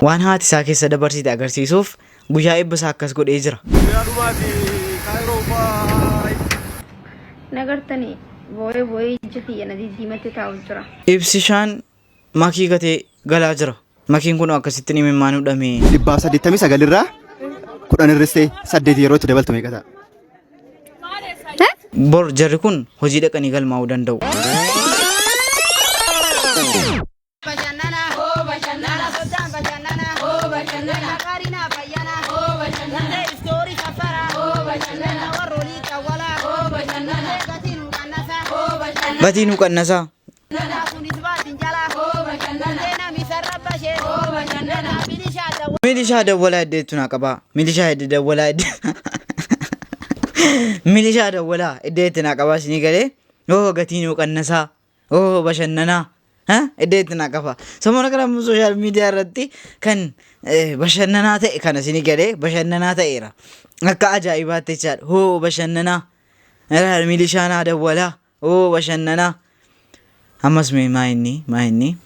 Waan haati isaa keessa dabarsite agarsiisuuf guyyaa eebba isaa akkas godhee jira. Nagartanii boo'ee boo'ee ija kiyya na diddiimatte taa'u jira. Ibsishaan makii gatee galaa jira. Makiin kun akkasitti imimmaan hudhame. 189 irraa 10 hir'istee 8 yeroo itti dabaltu meeqa ta'a? Bor jarri kun hojii dhaqanii galmaa'uu danda'u. Gatii nu qannasaa. Milishaa dawwalaa iddeettu naa qabaa. Milishaa idde dawwalaa idde. Milishaa dawwalaa iddeetti naa qabaa isinii galee. Oo gatii nuu qannasaa. Oo bashannanaa. Ha? Iddeetti naa qaba. Samoona kana immoo sooshaal miidiyaa irratti kan bashannanaa ta'e kana isinii galee bashannanaa ta'eera. Akka ajaa'ibaatti jechaadha. Hoo bashannanaa. Milishaa naa dawwalaa. Oo bashannanaa. Ammas mee maa inni maa inni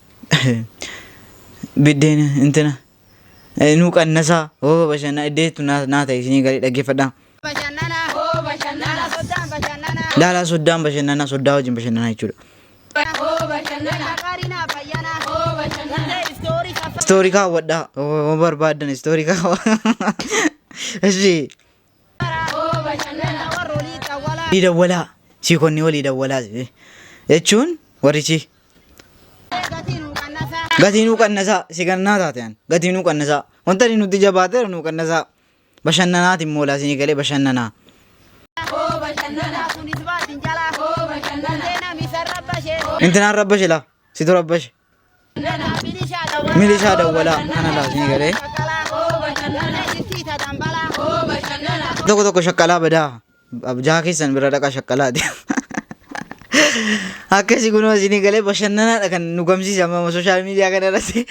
biddeena intina nuu qannasaa oo bashannanaa iddeettu naa naa ta'e isinii galee dhaggeeffadhaa. Laalaa soddaan bashannanaa soddaa wajjin bashannanaa jechuudha. Istoorii kaawwadhaa yoo barbaaddan istoorii kaawwadhaa. Ishi. Walii dawwalaa siikonni walii dawwalaa jechuun warrichi gatii nuu qannasaa si gannaa taate an gatii nuu qannasaa wanta inni nutti jabaateera nuu qannasaa bashannanaati immoo laa isinii galee bashannanaa. Intinaan rabbashe laa situ rabbashe. Milishaa dawwalaa kana laa isinii galee. Tokko tokko shaqqalaa badaa. Jaha keessan bira dhaqaa shaqqalaati. Akkasi kunoo isinii galee bashannanaadha kan nu gamsiise amma sooshaal miidiyaa kana irratti.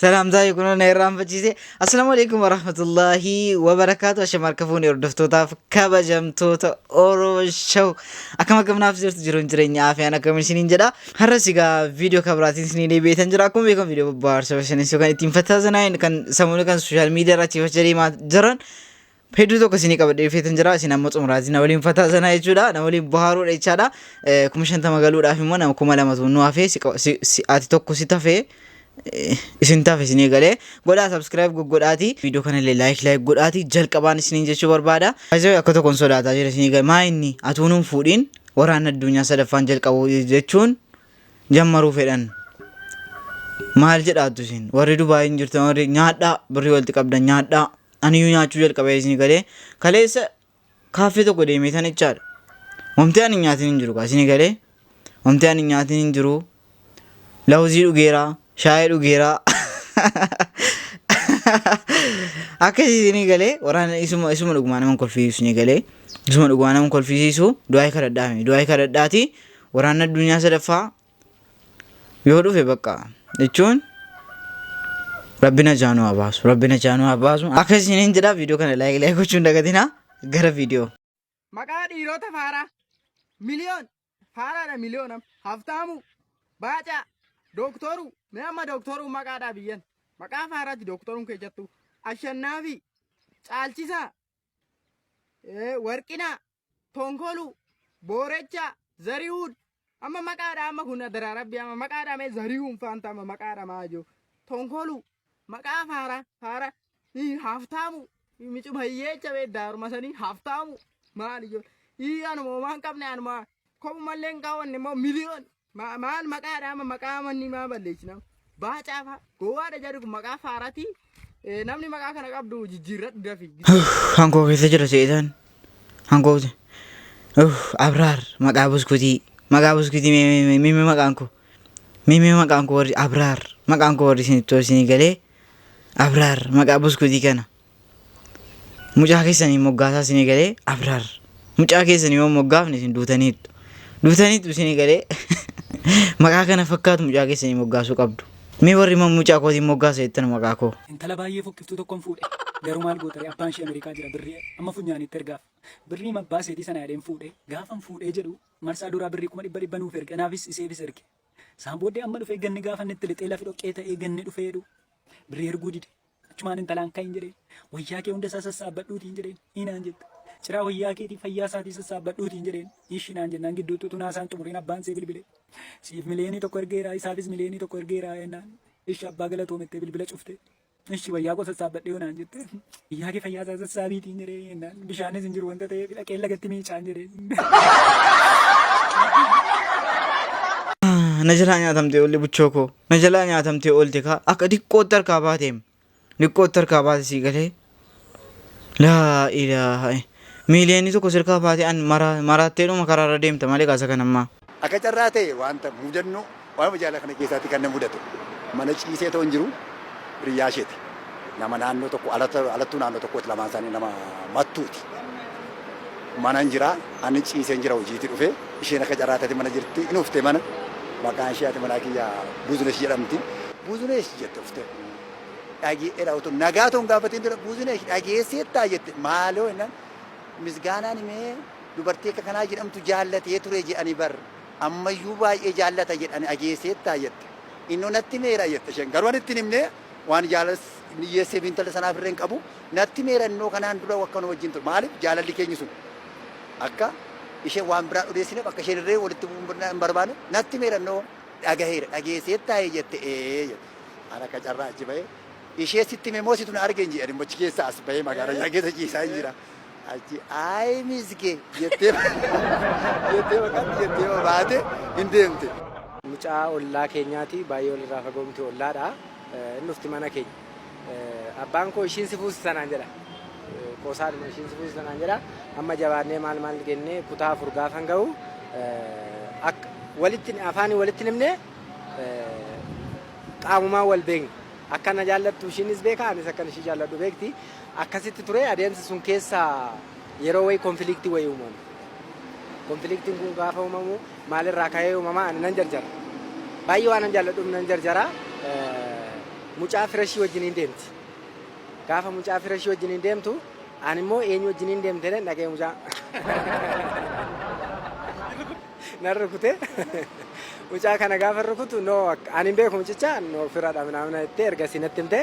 Salaamtaa kunoo na irraanfachiise. Assalaamu alaikum warahmatullaahi wabarakaatu. Ashama harka fuunee hordoftootaaf kabajamtoota Oromoo Show. Akkam akkam naaf jirtu jiruun jireenya aafiyaan akkam isiniin jedha. Har'as egaa viidiyoo kabiraatiin isinii deebi'eetan jira. Akkuma beekamu viidiyoo bohaarsaa bashannansiisuu kan ittiin fattaasanaa kan samoonni kan sooshaal miidiyaa irratti faca'ee deemaa jiran hedduu tokko isinii qabadhee dhufeetan jira. Isin amma xumuraatiin na waliin fattaasanaa jechuudha. Na waliin bohaaruudha jechaadha. 50,000 galuudhaaf immoo nama 2,000tu nu hafee ati tokko si tafee isin tafe isinii galee godhaa subscribe goggodhaati viidiyoo kanallee like like godhaati jalqabaan isiniin jechuu barbaada. Baay'ee akka tokkoon sodaataa jira isinii galee maa inni atuu nun fuudhiin waraana addunyaa sadaffaan jalqabu jechuun jammaruu fedhan. Maal jedhaattu isin warri Dubaayin jirtan warri nyaadhaa birrii walitti qabdan nyaadhaa aniyyuu nyaachuu jalqabee isinii galee kaleessa kaaffee tokko deemee tan jechaadha. Wanti ani hin nyaatin hin jiru kaa isinii galee wanti ani hin nyaatin hin jiru lawuzii dhugeera shaayii dhugeera akkasii isinii galee waraana isuma isuma dhugumaa nama kolfisiisu isinii galee isuma dhugumaa nama kolfisiisu du'aa kadhadhaame du'aa kadhadhaati waraana addunyaa sadaffaa yoo dhufe bakka jechuun rabbi najaa nu haa baasu rabbi najaa nu haa baasu akka isiniin jedha viidiyoo kana like like gochuun dagatinaa gara viidiyoo. Maqaa dhiirota faaraa. Miliyoon. Faaraadha miliyoon amma. Haftaamuu. Baacaa. Dooktoruu. Mee amma dooktoruu maqaadhaa biyyan. Maqaa faaraati dooktoruun keessattuu. Ashannaafii. Caalchisaa. Warqinaa. Tonkoluu. Boorechaa. Zarihuun. Amma maqaadha amma kun adaraa rabbi amma maqaadha mee Zarihuun faanta amma maqaadha maa jiru. Tonkoluu. Maqaa faaraa. Faara. Haftaamu. Micuma hiyyeecha bee daaruma sanii haftaamu. Maal ijoollee. Ii anuma homaa hin qabne anuma kophumallee hin kaawwanne immoo miliyoon. Maal maqaadha amma maqaa manni maa balleessina. Baacaa faa. Gowwaadha jarri kun maqaa faaratii. Namni maqaa kana qabdu jijjiirradhu dafi. Hankoo keessa jira seetaan. Hankoo Abraar maqaa buskutii maqaa buskutii mee mee mee maqaan koo mee mee maqaan koo warri Abraar maqaan koo warri isinitti isinii galee Abraar maqaa buskutii kana mucaa keessanii moggaasaa isinii galee Abraar mucaa keessanii yoo moggaafne isin duutaniittu duutaniittu isinii galee maqaa kana fakkaatu mucaa keessanii moggaasuu qabdu mee warri mucaa kootiin moggaasa jettan maqaa koo. Intala baay'ee fokkiftuu tokkon fuudhe. Garuu maal gootaree abbaan ishee Ameerikaa jira birrii amma funyaaniitti ergaaf. Birrii abbaa isheetii sana jedheen fuudhee gaafan fuudhee jedhu marsaa duraa birrii 100,000 nuuf erge, anaafis iseefis erge. Isaan booddee amma dhufee ganni gaafa inni itti lixee lafi dhoqqee ta'ee ganni dhufee jedhu birrii erguu dide. Achumaan intalaan ka'iin jedheen, wayyaa kee hunda isaa sassaabbadhuutiin jedheen, hiinaan jette. Ciraa wayyaa keetii fayyaa isaatii sassaabbadhuutiin jedheen, ishi naan jennaan gidduutti utuu naasaan xumuriin abbaan see bilbile. Siif 1,000,000 ergeera, isaafis 1,000,000 ergeera jennaan. Ishi abbaa galatoomettee bilbila cufte. Ishi wayyaa koo sassaabbadhee naan jette. Wayyaa kee fayyaa isaa sassaabiitiin jedhee jennaan bishaanis hin jiru wanta ta'eef dhaqee lagatti miicaan jedhee. Na jalaa nyaatamtee oolte buchoo koo. Na jalaa nyaatamtee oolte kaa akka diqqootti harkaa baateem. Diqqootti harkaa baate sii galee. Laa ilaaha. 1,000,000 sirkaa baate an maraatteedhuma karaarra deemta malee kaasa kan ammaa. Akka carraa ta'e wanta mudannoo waanuma jaalala kana keessaatti kan na mudate mana ciisee ta'u hin jiru hiriyyaa isheeti. Nama naannoo tokko alattuu naannoo tokkooti lamaan isaanii nama mattuuti. Mana hin jira ani ciiseen jira hojiitii dhufe isheen akka carraa taate mana jirti in ufte mana maqaan ishee haati manaa kiyya Buzunesh jedhamti. Buzunesh jette ufte. Dhageedha utuu nagaa otoo hin gaafatiin dura Buzunesh dhageesseettaa jette maaloo jennaan Misgaanaan himee dubartii akka kanaa jedhamtu jaallatee ture jedhani bar ammayyuu baay'ee jaallata jedhani dhageesseettaa jette. Innoo natti himeera jette isheen garuu ani itti hin himne waan jaalas hiyyeessee fi intala sanaaf irree hin qabu natti himeera innoo kanaan dura akka nu wajjin ture maaliif jaalalli keenya sun akka isheen waan biraa odeessineef akka isheen irree walitti bu'uun hin barbaanne natti himeera innoo dhagaheera dhageesseettaa jette ee jette. An akka carraa achi bahee ishee sitti hime moo situ na arge hin jedhan immoo achi keessa as bahee magaalaa keessa ciisaa hin jira. Achi ayi miskee jettee jettee maqaatti jettee baate hin deemte. Mucaa ollaa keenyaati baay'ee walirraa fagoo miti ollaadha. Inni dhufti mana keenya. Abbaan koo ishiin si fuusisa naan jedha. Qoosaadhuma ishiin si fuusisa naan jedha. Amma jabaannee maal maal jennee kutaa 4 gaafan ga'u akka walitti afaanii walitti himne qaamumaan wal beekna. Akka na jaallattu ishiinis beeka anis akkan ishii jaalladhu beekti. Akkasitti ture adeemsa sun keessa yeroo wayii konfiliiktii wayii uumame. Konfiliiktiin kun gaafa uumamu maalirraa ka'ee uumama ani nan jarjara. Baay'ee waan nan jaalladhuuf nan jarjara. Mucaa fira ishii wajjiniin deemti. Gaafa mucaa fira ishii wajjiniin deemtu ani immoo eenyu wajjiniin deemte jedheen dhaga'e mucaa. Nan rukute. Mucaa kana gaafa rukutu no ani hin beeku mucicha no firadha minaamina jettee ergasii natti himte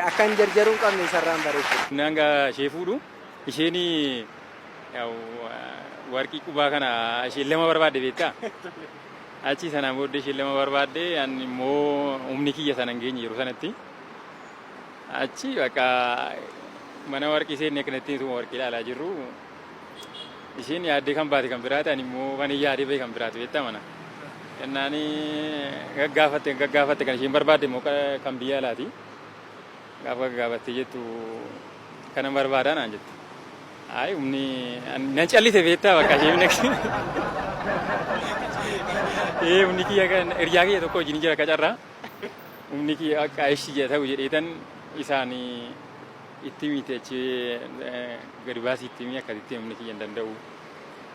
akka hin jarjaruu hin qabne isarraan bareechu. Inni hanga ishee fuudhu isheen warqii qubaa kana isheen lama barbaadde beektaa? Achi sanaan booddee isheen lama barbaadde ani immoo humni kiyya sana hin geenye yeroo sanatti. Achi bakka mana warqii seenne akkanatti ituma warqii ilaalaa jirru isheen yaaddee kan baate kan biraati ani immoo kan hin yaadee bahe kan biraati beektaa mana. Jennaan gaggaafatte gaggaafatte kan isheen barbaadde immoo kan biyya alaati. Gaafa gaggaafattee jettu kanan barbaadaa naan jette. Ayi humni nan callise beektaa bakka isheen ee humni kiyya kan hiriyaa kiyya tokko wajjin jira qacarraa. Humni kiyya akka ishi jedha ta'u jedheetan isaan itti miti achi gadi baasii itti himi akkasitti humni kiyya hin danda'u.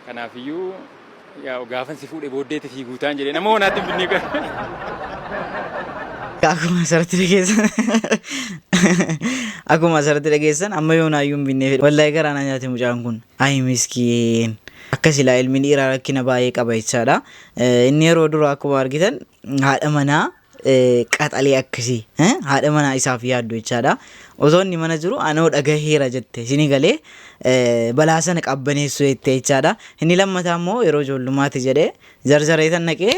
Kanaafiyyuu yaa gaafan si fuudhe booddeetti fiiguu taan jedhee nama honaatti hin binnee gara. Akkuma asirratti dhageessan akkuma asirratti dhageessan amma yoonaayyuu hin binnee fedhe. Wallahi garaa na nyaate mucaan kun. Ayi miskiin. Akka silaa ilmi dhiiraa rakkina baay'ee qaba jechaadha. Inni yeroo duraa akkuma argitan haadha manaa qaxalee akkasii haadha manaa isaaf yaaddu jechaadha. Osoo inni mana jiru anoo dhagaheera jette isinii galee balaa sana qabbaneessu jette jechaadha. Inni lammataa immoo yeroo ijoollummaatti jedhee zarzareetan naqee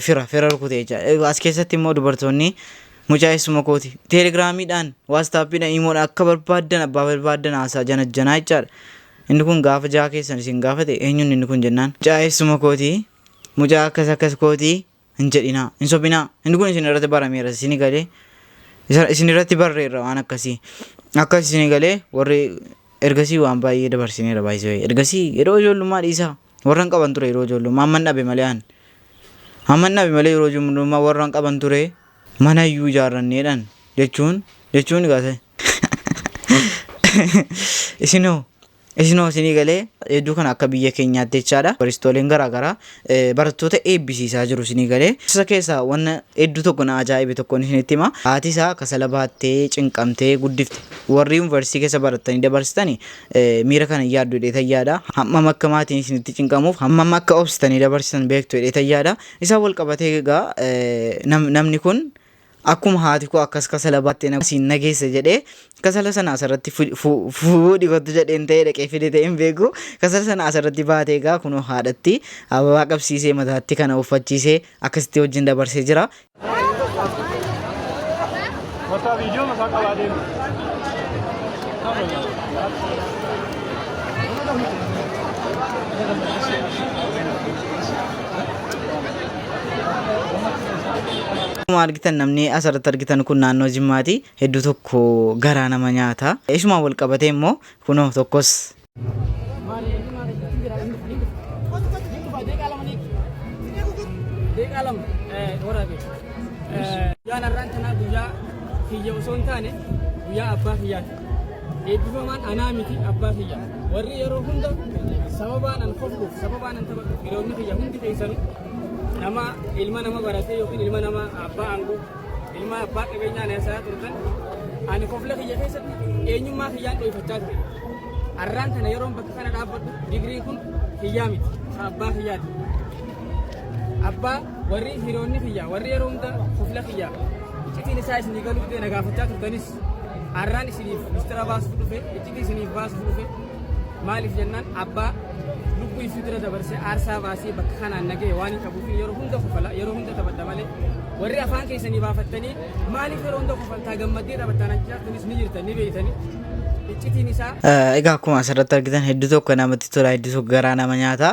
fira fira rukute jechaadha. As keessatti immoo dubartoonni mucaa eessuma kooti teelegiraamiidhaan waastaappiidhaan imoodhaan akka barbaaddan abbaa barbaaddan haasaa janajjanaa jechaadha. Inni kun gaafa jaha keessan isin gaafate eenyuun inni kun jennaan mucaa eessuma kooti mucaa akkas akkas kooti hin jedhinaa hin sobinaa inni kun isin irratti barameera isin galee isin irratti barreerra waan akkasii akkas isin galee warri ergasii waan baay'ee dabarsineera baay'isee ergasii yeroo ijoollummaa dhiisaa warra hin qaban ture yeroo ijoollummaa amman dhabe malee an amman dhabe malee yeroo ijoollummaa warra hin qaban ture mana iyyuu ijaarranneedhaan jechuun jechuun gaase isinoo. Isinoo isinii galee hedduu kana akka biyya keenyaatti jechaadha. Yuunivarsiitooleen garaagaraa barattoota eebbisiisaa jiru isinii galee. Isa keessaa wanna hedduu tokko na ajaa'ibe tokkoon isinitti hima. Haati isaa kasala baattee cinqamtee guddifte. Warri yuunivarsiitii keessa barattanii dabarsitani miira kana hin yaaddu jedhee tayyaadha. Hammam akka maatiin isinitti cinqamuuf hammam akka obsitanii dabarsitan beektu jedhee tayyaadha. Isaan wal qabatee egaa namni kun Akkuma haati koo akkas kasala baattee na siin na geesse jedhee kasala sana asirratti fuudhi kottu jedheen ta'ee dhaqee fide ta'ee hin beeku. Kasala sana asirratti baatee egaa kunoo haadhatti ababaa qabsiisee mataatti kana uffachiisee akkasitti wajjin dabarsee jira. Akkuma argitan namni asirratti argitan kun naannoo Jimmaati. Hedduu tokko garaa nama nyaata. Isumaan wal qabatee immoo kunoo tokkos. Deeqaa lama waraabe. Guyyaan har'aan tanaa guyyaa kiyya osoo hin taane guyyaa abbaa kiyyaati. Eebbifamaan anaa miti abbaa kiyya. Warri yeroo hunda sababaan an kofluuf sababaan an taphadhuuf hiriyoonni kiyya hundi keessanuu nama ilma nama baratee yookiin ilma nama abbaa aangoo ilma abbaa qabeenyaa na yaasaa turtan ani kofla kiyya keessatti eenyummaa kiyyaan dhoyfachaa ture. Arraan tana yeroon bakka kana dhaabbadhu digriin kun kiyyaa miti ka abbaa kiyyaati. Abbaa warri hiriyoonni kiyya warri yeroo hunda kofla kiyya iccitiin isaa isinii galuu didee na gaafachaa turtanis arraan isiniif mistira baasuuf dhufe iccitii isiniif baasuuf dhufe maaliif jennaan abbaa lubbuu ifii dura dabarsee aarsaa baasee bakka kanaan na gahe waan hin qabuuf yeroo hunda kofala yeroo hunda taphadha malee warri afaan keessanii baafattanii maaliif yeroo hunda kofaltaa gammaddee taphattaa naan jiraatanis ni jirtan ni beeytanii iccitiin isaa Egaa akkuma asirratti argitan hedduu tokko namatti tola hedduu tokko garaa nama nyaata.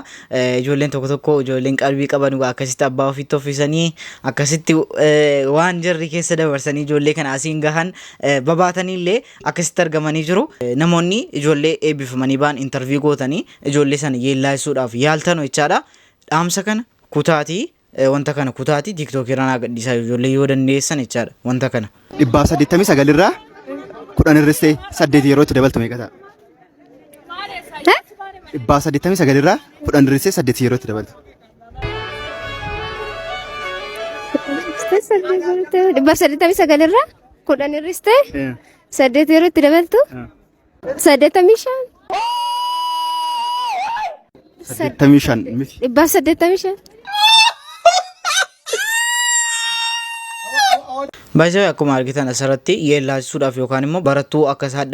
Ijoolleen tokko tokko ijoolleen qalbii qaban egaa akkasitti abbaa ofiitti offisanii akkasitti waan jarri keessa dabarsanii ijoollee kana asiin gahan babaatanii illee akkasitti argamanii jiru. Namoonni ijoollee eebbifamanii ba'an intarviiyuu gootanii ijoollee sana yeellaasisuudhaaf yaaltanu jechaadha. Dhaamsa kana kutaatii wanta kana kutaatii tiiktookii irra naa gadhiisaa ijoollee yoo dandeessan jechaadha wanta kana. 189 irraa 10 hir'istee 8 yeroo itti dabaltu meeqa ta'a? 189 irraa 10 hir'istee 8 yeroo itti dabaltu. 189 irraa 10 hir'istee 8 yeroo itti dabaltu 85. 85 miti. 185. Baay'ee akkuma argitan asirratti yeellaasisuudhaaf yookaan immoo barattuu akka isaa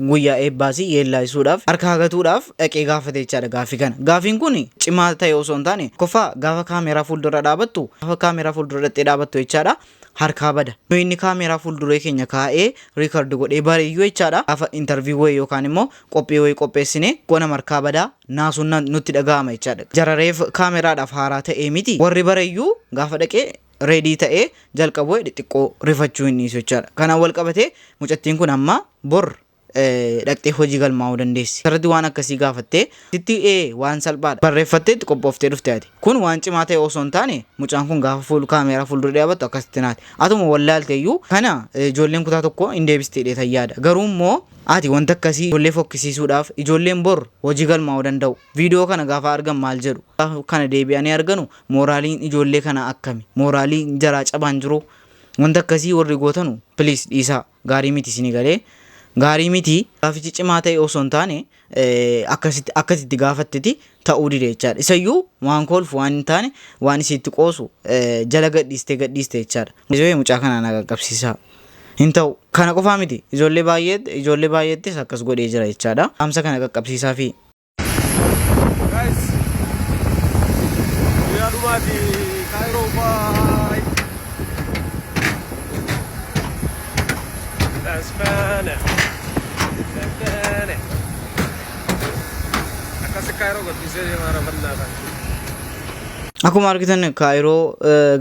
guyyaa eebbaasii yeellaasisuudhaaf harka hagatuudhaaf dhaqee gaafate jechaadha gaaffii kana. Gaaffiin kun cimaa ta'e osoo hin taane koffaa gaafa kaameeraa fuuldura dhaabattu gaafa kaameeraa fuuldura dhaqxee dhaabattu jechaadha harkaa bada. Nuyi inni kaameeraa fuulduree keenya kaa'ee record godhee bareeyyuu jechaadha. Gaafa interview wayii yookaan immoo qophii wayii qopheessine qona markaa badaa naasuun nutti dhaga'ama jechaadha. Jara reef kaameraadhaaf haaraa ta'ee miti warri bareeyyuu gaafa dhaqee reedii ta'ee jalqabu xixiqqoo rifachuu hin dhiisu jechaadha. Kanaan wal qabatee mucattiin kun amma bor dhaqxee hojii galmaa'uu dandeessi. Asirratti waan akkasii gaafattee sitti ee waan salphaadha. Barreeffattee itti qophooftee dhufte ati. Kun waan cimaa ta'e osoo hin taane mucaan kun gaafa fuul kaameeraa fuuldura dhaabattu akkasitti naati. Atuma wallaalte iyyuu kana ijoolleen kutaa tokko hin deebiste jedhee tan yaada. Garuu immoo ati wanta akkasii ijoollee fokkisiisuudhaaf ijoolleen bor hojii galmaa'uu danda'u. Viidiyoo kana gaafa argan maal jedhu? Gaafa kana deebi'anii arganu mooraaliin ijoollee kanaa akkami? Mooraaliin jaraa cabaan jiruu? Wanta akkasii warri gootanu please dhiisaa. Gaarii miti isinii galee? Gaarii miti. Gaafichi cimaa ta'e osoo hin taane akkasitti akkasitti gaafatteti ta'uu dide jechaadha. Isayyuu waan kolfu waan hin taane waan isiitti qoosu jala gadhiistee gadhiiste jechaadha. Ijoollee mucaa kanaa na qaqqabsiisaa. Hin ta'u. Kana qofaa miti. Ijoollee baay'ee ijoollee baay'eettis akkas godhee jira jechaadha. Dhaamsa kana qaqqabsiisaa fi. Guys, guyyaa dhumaati Kaayiroo bye. Tasfaana. Tasfaana. Akkasi Kaayiroo gadhiisee deemaa rafannaa kan. Akkuma argitan Kaayiroo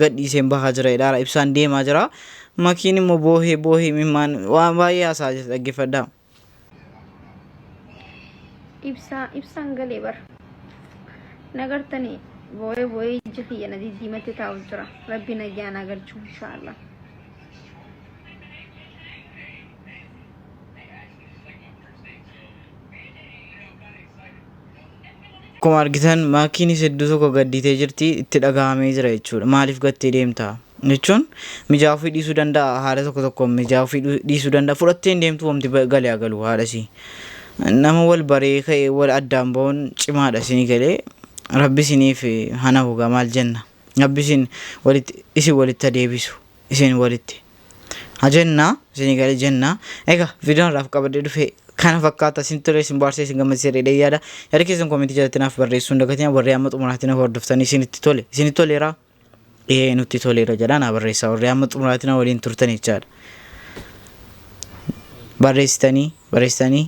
gadhiiseen bahaa jira jedhaara. Ibsaan deemaa jira. Makiin immoo boohee boohee mimmaan waan baay'ee haasa'aa jirti dhaggeeffadhaa. Ibsaa ibsaan galee bar. Nagartani boo'ee boo'ee iji kiyya na diddiimatti taa'u jira. Rabbi nagaa naa galchu inshaallah. Akkuma argitan maakiinis hedduu tokko gadditee jirti, itti dhaga'amee jira jechuudha. Maaliif gattee deemta? Jechuun mijaa'uu dhiisuu danda'a, haala tokko tokkoon mijaa'uu dhiisuu danda'a. Fudhattee hin deemtu, wanti galee haa galu haadhasii. Nama wal baree ka'ee wal addaan ba'uun cimaadha isinii galee. Rabbi isiniif hana hugaa, maal jenna? Rabbi isin walitti, isin walitti adeebisu, isin walitti. Ha jenna, isinii galee jenna. Egaa viidiyoon irraaf qabadhee dhufe kana fakkaata. Isin tole, isin baarsee, isin gammachiisee jedhee yaada. Yaada keessan koomentii jalatti naaf barreessuu hin dagatinaa. Warri amma xumuraatti na hordoftanii isinitti tole. Isinitti toleera? Ee, nutti toleera jedhaa naa barreessaa, warri amma xumuraatti na waliin turtan jechaadha. Barreessitanii barreessitanii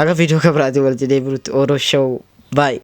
haga viidiyoo kan biraatiin walitti deebinutti, Oodoo Show, baay'ee.